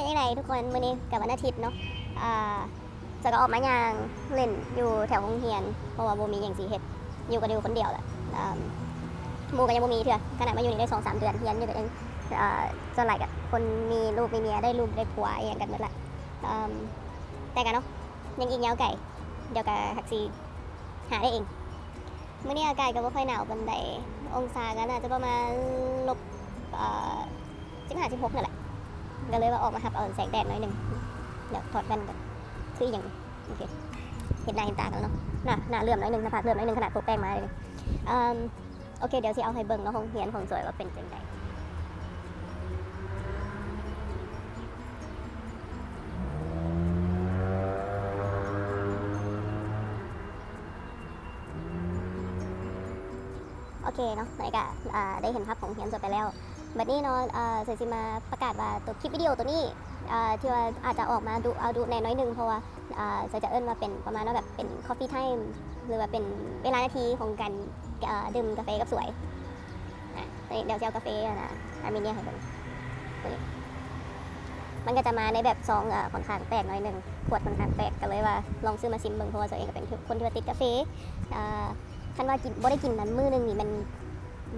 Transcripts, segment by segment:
ຈັ່ງໃດທຸກຄົນ? ມື້ນີ້ກໍວັນອາທິດເນາະ ອາ ສວຍກໍອອກມາຍ່າງຫຼິ້ນຢູ່ແຖວໂຮງຮຽນ ເພາະວ່າບໍ່ມີຫຍັງຊິເຮັດ ຢູ່ກໍຢູ່ຄົນດຽວແຫຼະ ອາ ໝູ່ກໍຍັງບໍ່ມີເທື່ອ ຂະໜາດມາຢູ່ນີ້ໄດ້ສອງສາມເດືອນ ຮຽນຢູ່ກໍຍັງ ອາ ສ່ວນຫຼາຍກໍຄົນມີລູກມີເມຍ ໄດ້ລູກໄດ້ຜົວອີ່ຫຍັງກັນໝົດລະ ອາ ແຕ່ກໍເນາະ ຍັງອີກຍາວໄກ ດຽວກໍຫາກຊິຫາໄດ້ເອງ. ມື້ນີ້ອາກາດກໍບໍ່ຄ່ອຍໜາວປານໃດ ອົງສາກໍໜ້າຈະປະມານລົບ ເອີ ສິບຫ້າ ສິບຫົກ ນັ້ນແຫຼະ ກໍເລີຍວ່າອອກມາຮັບເອົາແສງແດດໜ້ອຍໜຶ່ງ. ດຽວຖອດແວ່ນກ່ອນ ຄືອີ່ຫຍັງ ໂອເຄ ເຫັນໜ້າເຫັນຕາກັນແລ້ວເນາະ ໜ້າ ໜ້າເຫຼື້ອມໜ້ອຍໜຶ່ງ ໜ້າຜາກເຫຼື້ອມໜ້ອຍໜຶ່ງ ຂະໜາດໂປະແປ້ງມາເດ. ເອີ ໂອເຄ ດຽວຊິເອົາໃຫ້ເບິ່ງເນາະ ໂຮງຮຽນຂອງສວຍວ່າເປັນຈັ່ງໃດ. ໂອເຄເນາະ ແລ້ວກໍ ອາ ໄດ້ເຫັນພາບຂອງໂຮງຮຽນສວຍໄປແລ້ວ. ບັດນີ້ເນາະ ອາ ສວຍຊິມາປະກາດວ່າໂຕຄລິບວິດີໂອໂຕນີ້ ອາ ທີ່ວ່າອາດຈະອອກມາດຸ ເອົາດຸແດ່ໜ້ອຍໜຶ່ງ ເພາະວ່າ ອາ ສວຍຈະເອີ້ນວ່າເປັນປະມານວ່າແບບເປັນ coffee time ຫຼືວ່າເປັນເວລານາທີຂອງການ ອາ ດື່ມກາເຟກັບສວຍ. ອາ ດຽວຊິເອົາກາເຟ ອາ ອາເມເນຍໃຫ້ເບິ່ງ ໂຕນີ້ ມັນກໍຈະມາໃນແບບຊອງ ອາ ຂ້ອນຂ້າງແປກໜ້ອຍໜຶ່ງ ຂວດຂ້ອນຂ້າງແປກ ກໍເລີຍວ່າລອງຊື້ມາຊິມເບິ່ງ ເພາະວ່າສວຍເອງກໍເປັນຄົນທີ່ວ່າຕິດກາເຟ ອາ ຄັນວ່າກິນ ບໍ່ໄດ້ກິນນັ້ນມື້ໜຶ່ງນີ້ແມ່ນ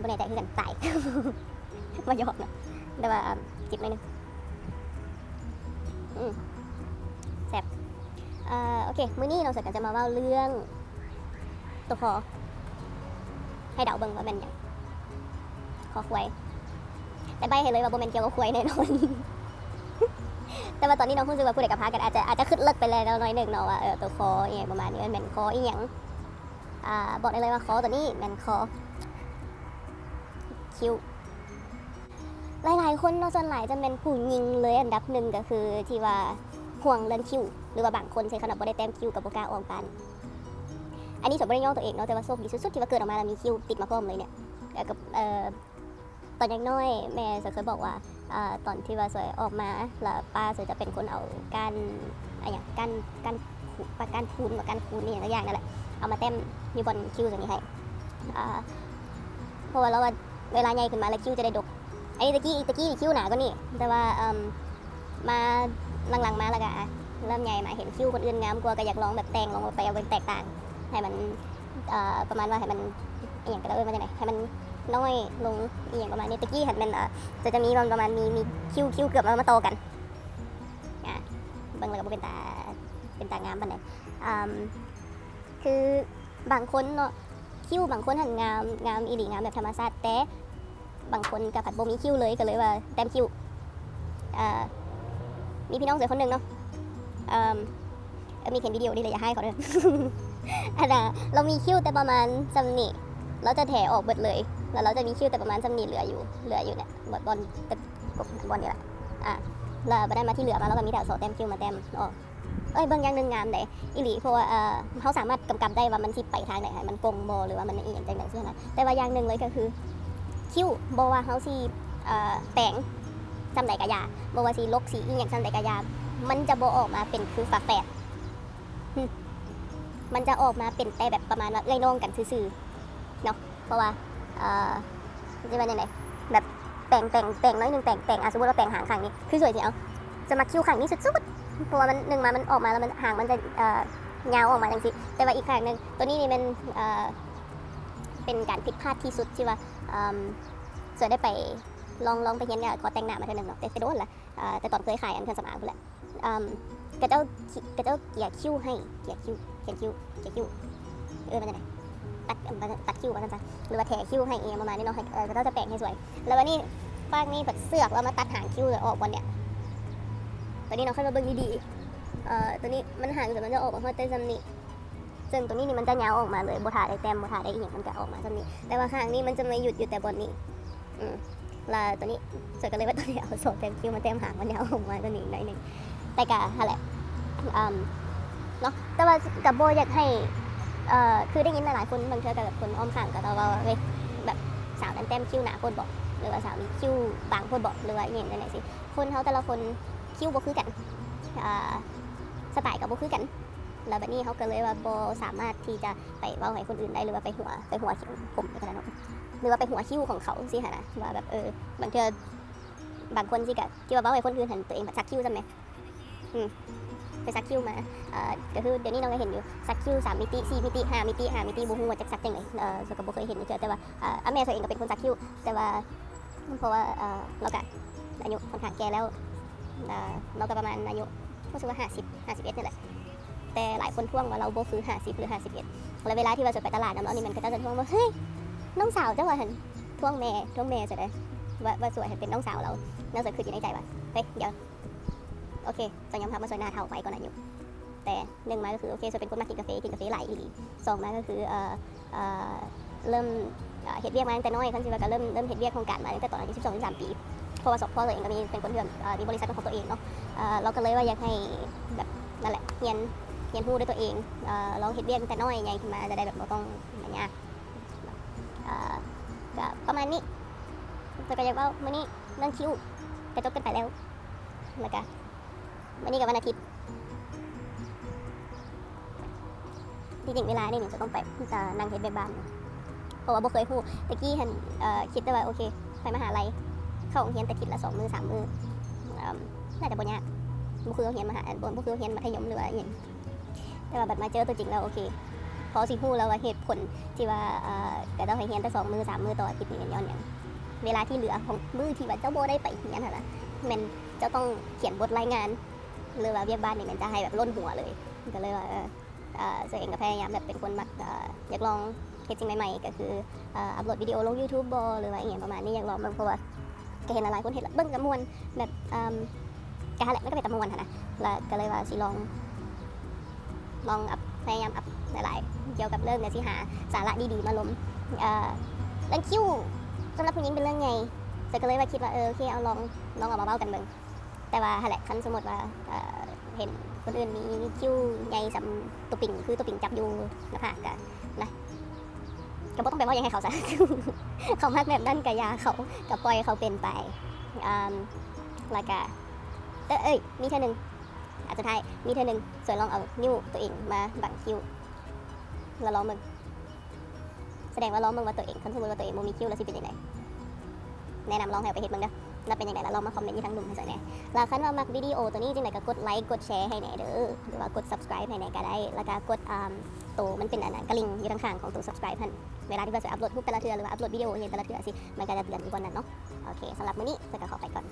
ບໍ່ແນ່ໃຈຄືກັນ ຕາຍ ບໍ່ຢອກເນາະ ແຕ່ວ່າຈິບໜ້ອຍໜຶ່ງ ອືມ ແຊບ. ເອີ ໂອເຄ ມື້ນີ້ເນາະ ສວຍກໍຈະມາເວົ້າເລື່ອງໂຕຄໍ ໃຫ້ເດົາເບິ່ງວ່າແມ່ນຫຍັງ ຄໍຄວາຍ ແຕ່ໃບ້ໃຫ້ເລີຍວ່າບໍ່ແມ່ນກ່ຽວກັບຄວາຍແນ່ນອນ. ແຕ່ວ່າຕອນນີ້ເນາະ ຮູ້ສຶກວ່າຜູ້ໃດກໍພາກັນ ອາດຈະ ອາດຈະຄິດເລິກໄປແລ້ວໜ້ອຍໜຶ່ງເນາະ ວ່າ ເອີ ໂຕຄໍອີ່ຫຍັງປະມານນີ້ ມັນແມ່ນຄໍອີ່ຫຍັງ. ອາ ບອກໄດ້ເລີຍວ່າຄໍໂຕນີ້ແມ່ນຄໍຄິ້ວ. ຫຼາຍໆຄົນເນາະ ສ່ວນຫຼາຍຈະແມ່ນຜູ້ຍິງເລີຍ ອັນດັບໜຶ່ງກໍຄືທີ່ວ່າຫ່ວງເລື່ອງຄິ້ວ ຫຼືວ່າບາງຄົນເຊັ່ນ ຄັນວ່າບໍ່ໄດ້ແຕ້ມຄິ້ວກໍບໍ່ກ້າອອກບ້ານ. ອັນນີ້ສວຍບໍ່ໄດ້ຍ້ອງຕົວເອງເນາະ ແຕ່ວ່າໂຊກດີສຸດໆ ທີ່ວ່າເກີດອອກມາແລ້ວມີຄິ້ວຕິດມາພ້ອມເລີຍເນຍ ແລ້ວກໍ ເອີ ຕອນຍັງນ້ອຍແມ່ສວຍເຄີຍບອກວ່າ ອາ ຕອນທີ່ວ່າສວຍອອກມາ ແລ້ວປ້າສວຍຈະເປັນຄົນເອົາກ້ານ ອາຫຍັງ ກ້ານ ກ້ານ ກ້ານຄູນ ວ່າກ້ານຄູນອີ່ຫຍັງສັກຢ່າງນັ້ນແຫຼະ ເອົາມາແຕ້ມຢູ່ບ່ອນຄິ້ວຕົງນີ້ໃຫ້ ອາ ເພາະວ່າລາວວ່າເວລາໃຫຍ່ຂຶ້ນມາແລ້ວຄິ້ວຈະໄດ້ດົກ. ອັນນີ້ແຕ່ກີ້ ແຕ່ກີ້ຄິ້ວໜາກວ່ານີ້ ແຕ່ວ່າ ເອີ ມາຫຼັງໆມາແລ້ວກໍ ອາ ເລີ່ມໃຫຍ່ມາເຫັນຄິ້ວຄົນອື່ນງາມກວ່າ ກໍຢາກລອງແບບແຕ່ງ ລອງແບບໄປເອົາແບບແຕກຕ່າງ ໃຫ້ມັນ ເອີ ປະມານວ່າໃຫ້ມັນ ອີ່ຫຍັງ ກໍເອີ້ນວ່າຈັ່ງໃດ ໃຫ້ມັນນ້ອຍລົງ ອີ່ຫຍັງປະມານນີ້. ແຕ່ກີ້ຫັ້ນແມ່ນ ເອີ ຈະ ຈະມີປະມານ ມີ ມີຄິ້ວ ຄິ້ວເກືອບມາ ມາຕໍ່ກັນ ອາ ເບິ່ງແລ້ວກໍບໍ່ເປັນຕາ ເປັນຕາງາມປານໃດ. ອາ ຄືບາງຄົນເນາະ ຄິ້ວບາງຄົນຫັ້ນງາມ ງາມອີ່ຫຼີ ງາມແບບທຳມະຊາດ ແຕ່ ບາງຄົນກໍພັດບໍ່ມີຄິ້ວເລີຍ ກໍເລີຍວ່າແຕ້ມຄິ້ວ. ເອີ ມີພີ່ນ້ອງສວຍຄົນໜຶ່ງເນາະ ເອີ ເອີ ມີເຫັນວິດີໂອນີ້ແຫຼະ ຢ່າຮ້າຍເຂົາເດີ ອັນນ່າ ລາວມີຄິ້ວແຕ່ປະມານສ່ຳນີ້ ລາວຈະແຖອອກເບິດເລີຍ ແລ້ວລາວຈະມີຄິ້ວແຕ່ປະມານສ່ຳນີ້ເຫຼືອຢູ່ ເຫຼືອຢູ່ເນຍ ບ່ອນ ບ່ອນ ບ່ອນນີ້ແຫຼະ ອາ ແລ້ວບາດນັ້ນມາທີ່ເຫຼືອມາ ລາວກໍມີແຕ່ເອົາສໍແຕ້ມຄິ້ວມາແຕ້ມອອກ. ເອີຍ ເບິ່ງຢ່າງໜຶ່ງງາມເດ້ ອີ່ຫຼີ ເພາະວ່າ ເອີ ເຮົາສາມາດກຳກັບໄດ້ວ່າມັນຊິໄປທາງໃດ ໃຫ້ມັນກົງບໍ່ ຫຼືວ່າມັນອີ່ຫຍັງຈັ່ງໃດຊີ້ນະ. ແຕ່ວ່າຢ່າງໜຶ່ງເລີຍກໍຄື ຄິ້ວ ບໍ່ວ່າເຮົາຊິ ເອີ ແປງສ່ຳໃດກໍຢ່າ ບໍ່ວ່າຊິລົກສີອີ່ຫຍັງສ່ຳໃດກໍຢ່າ ມັນຈະບໍ່ອອກມາເປັນຄືຝາແຝດ ມັນຈະອອກມາເປັນແຕ່ແບບປະມານວ່າເອື້ອຍນ້ອງກັນຊື່ໆ ເນາະ ເພາະວ່າ ເອີ ຊິວ່າຈັ່ງໃດ ແບບແປງ ແປງ ແປງໜ້ອຍໜຶ່ງ ແປງ ແປງ ອາ ສົມມຸດວ່າແປງຫາງຂ້າງນີ້ ຄືສວຍຊິເອົາ ຈະມັກຄິ້ວຂ້າງນີ້ສຸດໆ ເພາະວ່າມັນ ໜຶ່ງມາມັນອອກມາແລ້ວມັນ ຫາງມັນຈະ ເອີ ຍາວອອກມາຈັ່ງຊີ້ ແຕ່ວ່າອີກຂ້າງໜຶ່ງ ໂຕນີ້ນີ້ແມ່ນ ເອີ ເປັນການຜິດພາດທີ່ສຸດທີ່ວ່າ ເອີ ສວຍໄດ້ໄປລອງ ລອງໄປຮຽນ ເອີ ຂໍແຕ່ງໜ້າມາເທື່ອໜຶ່ງເນາະ ແຕ່ ແຕ່ໂດນລະ ເອີ ແຕ່ຕອນເຄີຍຂາຍອັນເຄື່ອງສຳອາງພຸ້ນແຫຼະ. ເອີ ຂະເຈົ້າ ຂະເຈົ້າເກ່ຍຄິ້ວໃຫ້ ເກ່ຍຄິ້ວ ຂຽນຄິ້ວ ເກ່ຍຄິ້ວ ເອີ້ນວ່າຈັ່ງໃດ ຕັດ ຕັດຄິ້ວວ່າຊັ້ນຊະ ຫຼືວ່າແຖຄິ້ວໃຫ້ອີ່ຫຍັງປະມານນີ້ເນາະ ໃຫ້ ເອີ ຂະເຈົ້າຈະແປງໃຫ້ສວຍ ແລ້ວບາດນີ້ຟາກນີ້ເພິ່ນເຊືອກແລ້ວມາຕັດຫາງຄິ້ວອອກບ່ອນເນີ້ຍ ຕອນນີ້ເນາະ ຄັນວ່າເບິ່ງດີໆ ເອີ ຕອນນີ້ມັນຫາງ ແຕ່ມັນຈະອອກມາຮອດແຕ່ສ່ຳນີ້ ເຊິ່ງຕົວນີ້ນີ້ມັນຈະຍາວອອກມາເລີຍ ບໍ່ຖ້າໄດ້ແຕ້ມ ບໍ່ຖ້າໄດ້ອີ່ຫຍັງ ມັນກະອອກມາສ່ຳນີ້ ແຕ່ວ່າຂ້າງນີ້ມັນຈະມາຢຸດຢູ່ແຕ່ບ່ອນນີ້ ອືມ ລະຕົວນີ້ ສວຍກໍເລີຍວ່າຕົວນີ້ເອົາສໍແຕ້ມຄິ້ວມາແຕ້ມຫາງມັນຍາວອອກມາຕົວນີ້ໜ້ອຍໜຶ່ງ ແຕ່ກະຫັ້ນແຫຼະ ອືມ ເນາະ ແຕ່ວ່າກະບໍ່ຢາກໃຫ້ ເອີ ຄືໄດ້ຍິນຫຼາຍໆຄົນ ບາງເທື່ອກະແບບຄົນອ້ອມຂ້າງກະຈະເວົ້າວ່າ ເອີຍ ແບບສາວນັ້ນແຕ້ມຄິ້ວໜາໂພດບໍ ຫຼືວ່າສາວນີ້ຄິ້ວບາງໂພດບໍ ຫຼືວ່າອີ່ຫຍັງຈັ່ງໃດຊີ້ ຄົນເຮົາແຕ່ລະຄົນຄິ້ວບໍ່ຄືກັນ ອາ ສະໄຕກະບໍ່ຄືກັນ ລະບາດນີ້ເຮົາກໍເລີຍວ່າບໍ່ສາມາດທີ່ຈະໄປເວົ້າໃຫ້ຄົນອື່ນໄດ້ ຫຼືວ່າໄປຫົວ ໄປຫົວຜົມຈັ່ງຊັ້ນເນາະ ຫຼືວ່າໄປຫົວຄິ້ວຂອງເຂົາຊີ້ຫັ້ນນະ ວ່າແບບ ເອີ ບາງເທື່ອ ບາງຄົນຊິກະ ທີ່ວ່າເວົ້າໃຫ້ຄົນອື່ນຫັ້ນ ຕົວເອງພັດສັກຄິ້ວຊ້ຳແໝ ອືມ ໄປສັກຄິ້ວມາ ເອີ ກະຄືດຽວນີ້ນ້ອງກະເຫັນຢູ່ ສັກຄິ້ວສາມມິຕິ ສີ່ມິຕິ ຫ້າມິຕິ ຫ້າມິຕິ ບໍ່ຮູ້ວ່າຈັກສັກຈັ່ງໃດ ເອີ ກະບໍ່ເຄີຍເຫັນຈັກເທື່ອ ແຕ່ວ່າ ອາ ແມ່ໂຕເອງກະເປັນຄົນສັກຄິ້ວ ແຕ່ວ່າ ເພາະວ່າ ເອີ ລາວກະອາຍຸຂ້ອນຂ້າງແກ່ແລ້ວ ເອີ ລາວກະປະມານອາຍຸ ຮູ້ສຶກວ່າຫ້າສິບ ຫ້າສິບເອັດນີ້ແຫຼະ ແຕ່ຫຼາຍຄົນທ້ວງວ່າລາວບໍ່ຄືຫ້າສິບ ຫຼື ຫ້າສິບເອັດ ແລ້ວເວລາທີ່ວ່າສວຍໄປຕະຫຼາດນຳລາວນີ້ ມັນກະເຈົ້າຈະທ້ວງວ່າ ເຮີ້ຍ ນ້ອງສາວເຈົ້າວ່າຫັ້ນ ທ້ວງແມ່ ທ້ວງແມ່ເຈົ້າເດ້ ວ່າ ວ່າສວຍໃຫ້ເປັນນ້ອງສາວລາວ ນ້ອງສາວຄິດຢູ່ໃນໃຈວ່າ ເຮີ້ຍ ດຽວ ໂອເຄ ຕ້ອງຍອມຮັບວ່າສວຍໜ້າເຖົ້າໄປກ່ອນອາຍຸ ແຕ່ໜຶ່ງມາກະຄື ໂອເຄ ສວຍເປັນຄົນມັກກິນກາເຟ ກິນກາເຟຫຼາຍອີ່ຫຼີ ສອງມາກະຄື ເອີ ເອີ ເລີ່ມ ເອີ ເຮັດວຽກມາຕັ້ງແຕ່ນ້ອຍ ຄັນຊິວ່າກະເລີ່ມ ເລີ່ມເຮັດວຽກໂຮງການມາຕັ້ງແຕ່ຕອນອາຍຸສິບສອງ ສິບສາມປີ ເພາະວ່າສອງ ພໍ່ໂຕເອງກະມີ ເປັນຄົນທີ່ແບບ ເອີ ມີບໍລິສັດເປັນຂອງໂຕເອງເນາະ ເອີ ລາວກະເລີຍວ່າຢາກໃຫ້ແບບ ນັ້ນແຫຼະ ຮຽນ ຮຽນຮູ້ດ້ວຍໂຕເອງ ເອີ ລອງເຮັດວຽກຕັ້ງແຕ່ນ້ອຍ ໃຫຍ່ຂຶ້ນມາຈະໄດ້ແບບບໍ່ຕ້ອງມາຍາກ ເອີ ກະປະມານນີ້ ແລ້ວກະຢາກເວົ້າມື້ນີ້ເລື່ອງຄິ້ວກະຈົບກັນໄປແລ້ວ ແລ້ວກະ ມື້ນີ້ກະວັນອາທິດ ທີ່ຈິງເວລານີ້ນີ້ຈະຕ້ອງໄປ ຈະນັ່ງເຮັດວຽກບ້ານ ເພາະວ່າບໍ່ເຄີຍຮູ້ ແຕ່ກີ້ຫັ້ນ ເອີ ຄິດແຕ່ວ່າ ໂອເຄ ໄປມະຫາໄລ ເຂົ້າໂຮງຮຽນແຕ່ທິດລະສອງມື້ສາມມື້ ເອີ ໜ້າຈະບໍ່ຍາກ ບໍ່ຄືໂຮງຮຽນມະຫາ ບໍ່ ບໍ່ຄືໂຮງຮຽນມັດທະຍົມ ຫຼືວ່າອີ່ຫຍັງ ແຕ່ວ່າບັດມາເຈີຕົວຈິງແລ້ວ ໂອເຄ ພໍຊິຮູ້ແລ້ວວ່າເຫດຜົນທີ່ວ່າ ເອີ ເຂົາເຈົ້າໃຫ້ຮຽນແຕ່ສອງມື້ສາມມື້ຕໍ່ອາທິດນີ້ແມ່ນຍ້ອນຫຍັງ ເວລາທີ່ເຫຼືອຂອງມື້ທີ່ວ່າເຈົ້າບໍ່ໄດ້ໄປຮຽນຫັ້ນນະ ແມ່ນເຈົ້າຕ້ອງຂຽນບົດລາຍງານ ຫຼືວ່າວຽກບ້ານນີ້ແມ່ນຈະໃຫ້ແບບລົ້ນຫົວເລີຍ ກະເລີຍວ່າ ເອີ ເອີ ໂຕເອງກະພະຍາຍາມແບບເປັນຄົນມັກ ເອີ ຢາກລອງເຮັດສິ່ງໃໝ່ໆ ກະຄື ເອີ ອັບໂຫຼດວິດີໂອລົງຢູທູບບໍ ຫຼືວ່າອີ່ຫຍັງປະມານນີ້ ຢາກລອງເບິ່ງ ເພາະວ່າກະເຫັນຫຼາຍໆຄົນເຮັດລະ ເບິ່ງກະມ່ວນ ແບບ ເອີ ກະຫັ້ນແຫຼະ ມັນກະເປັນຕາມ່ວນຫັ້ນນະ ລະກະເລີຍວ່າຊິລອງ ລອງອັບ ພະຍາຍາມອັບຫຼາຍໆ ກ່ຽວກັບເລື່ອງ ດຽວຊິຫາສາລະດີໆມາລົມ ເອີ ເລື່ອງຄິ້ວສຳລັບຜູ້ຍິງເປັນເລື່ອງໃຫຍ່ ເຈົ້າກະເລີຍວ່າຄິດວ່າ ເອີ ໂອເຄ ເອົາລອງ ລອງເອົາມາເວົ້າກັນເບິ່ງ ແຕ່ວ່າຫັ້ນແຫຼະ ຄັນສົມມຸດວ່າ ເອີ ເຫັນຄົນອື່ນມີຄິ້ວໃຫຍ່ສ່ຳໂຕປິງ ຄືໂຕປິງຈັບຢູ່ໜ້າຜາກກະນະ ກະບໍ່ຕ້ອງໄປເວົ້າຫຍັງໃຫ້ເຂົາຊະ ເຂົາມັກແບບນັ້ນກະຢ່າເຂົາ ກະປ່ອຍເຂົາເປັນໄປ ອາ ລະກະ ເອີ ເອີຍ ມີເທື່ອໜຶ່ງ ອັນສຸດທ້າຍ ມີເທື່ອໜຶ່ງ ສວຍລອງເອົານິ້ວໂຕເອງມາບັງຄິ້ວ ລະລອງເບິ່ງ ສະແດງວ່າລອງເບິ່ງວ່າໂຕເອງ ຄັນສົມມຸດວ່າໂຕເອງບໍ່ມີຄິ້ວລະຊິເປັນຈັ່ງໃດ ແນະນຳລອງໃຫ້ເອົາໄປເຮັດເບິ່ງເດີ ລະເປັນຈັ່ງໃດລະລອງມາຄອມເມັນຢູ່ທາງລຸ່ມໃຫ້ສວຍແດ່ ລະຄັນວ່າມັກວິດີໂອໂຕນີ້ຈັ່ງໃດກະກົດໄລກ໌ ກົດແຊໃຫ້ແດ່ເດີ ຫຼືວ່າກົດຊັບສະຄຣາຍໃບໃຫ້ແດ່ກະໄດ້ ລະກະກົດ ອາ ໂຕມັນເປັນອັນນັ້ນກະລິ່ງຢູ່ທາງຂ້າງຂອງໂຕຊັບສະຄຣາຍຫັ້ນ ເວລາທີ່ວ່າສວຍອັບໂຫຼດຮູບແຕ່ລະເທື່ອ ຫຼືວ່າອັບໂຫຼດວິດີໂອອີ່ຫຍັງແຕ່ລະເທື່ອຊີ້ ມັນກະຈະເຕືອນຢູ່ບ່ອນນັ້ນເນາະ ໂອເຄ ສຳລັບມື້ນີ້ສວຍກະຂໍໄປກ່ອນ